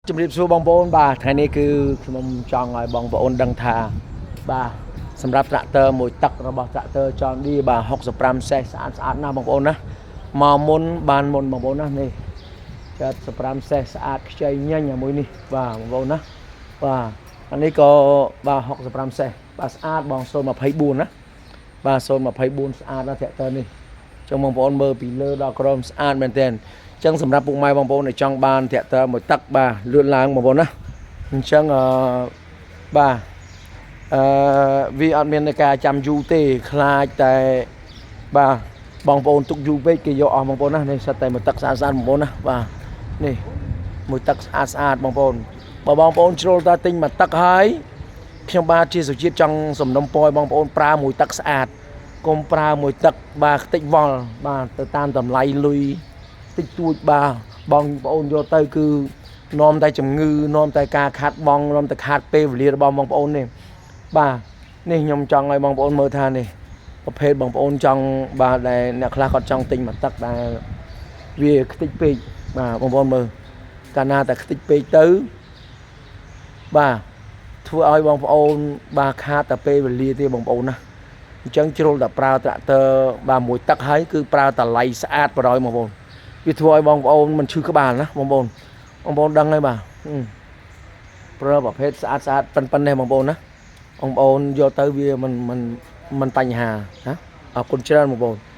ជំរាបសួរបងប្អូនបាទថ្ងៃនេះគឺខ្ញុំចង់ឲ្យបងប្អូនដឹងថាបាទសម្រាប់ត្រាក់ទ័រមួយទឹករបស់ត្រាក់ទ័រ John Deere បាទ65សេសស្អាតស្អាតណាស់បងប្អូនណាមកមុនបានមុនបងប្អូនណានេះ75សេសស្អាតខ្ចីញញអាមួយនេះបាទបងប្អូនណាបាទអានេះក៏បាទ65សេសបាទស្អាតបង024ណាបាទ024ស្អាតណាស់ត្រាក់ទ័រនេះ ចឹងបងប្អូនមើលពីលើដល់ក្រោមស្អាតមែនទែនអញ្ចឹងសម្រាប់ពុកម៉ែបងប្អូនដែលចង់បានត្រាក់ទ័រមួយទឹកបាទលឿនឡើងបងប្អូនណាអញ្ចឹងអឺបាទអឺវាអត់មានការចាំយូរទេខ្លាចតែបាទបងប្អូនទុកយូរពេកគេយកអស់បងប្អូនណានេះសិតតែមួយទឹកស្អាតស្អាតបងប្អូនណាបាទនេះមួយទឹកស្អាតស្អាតបងប្អូនបើបងប្អូនជ្រុលតាទិញមួយទឹកហើយខ្ញុំបាទជាសុជាតិចង់សំណុំពរឲ្យបងប្អូនប្រើមួយទឹកស្អាត កុំប្រើមួយទឹកបាទខ្ទេចវល់បាទទៅតាមតម្លៃលុយតិចតួចបាទបងប្អូនយកទៅគឺនាំតែជំងឺនាំតែការខាត់បងនាំតែខាត់ពេលវេលារបស់បងប្អូននេះបាទនេះខ្ញុំចង់ឲ្យបងប្អូនមើលថានេះប្រភេទបងប្អូនចង់បាទដែលអ្នកខ្លះគាត់ចង់ទិញមួយទឹកដែលវាខ្ទេចពេកបាទបងប្អូនមើលកាលណាតែខ្ទេចពេកទៅបាទធ្វើឲ្យបងប្អូនបាទខាតតែពេលវេលាទេបងប្អូនណា អញ្ចឹងជ្រុលតែប្រើត្រាក់ទ័របាទមួយទឹកហើយគឺប្រើតល័យស្អាតបរយបងប្អូនវាធ្វើឲ្យបងប្អូនមិនឈឺក្បាលណាបងប្អូនបងប្អូនដឹងហើយបាទហឹមប្រើប្រភេទស្អាតស្អាតប៉ុណ្ណេះបងប្អូនណាបងប្អូនយកទៅវាមិនមិនមិនបញ្ហាណាអរគុណច្រើនបងប្អូន។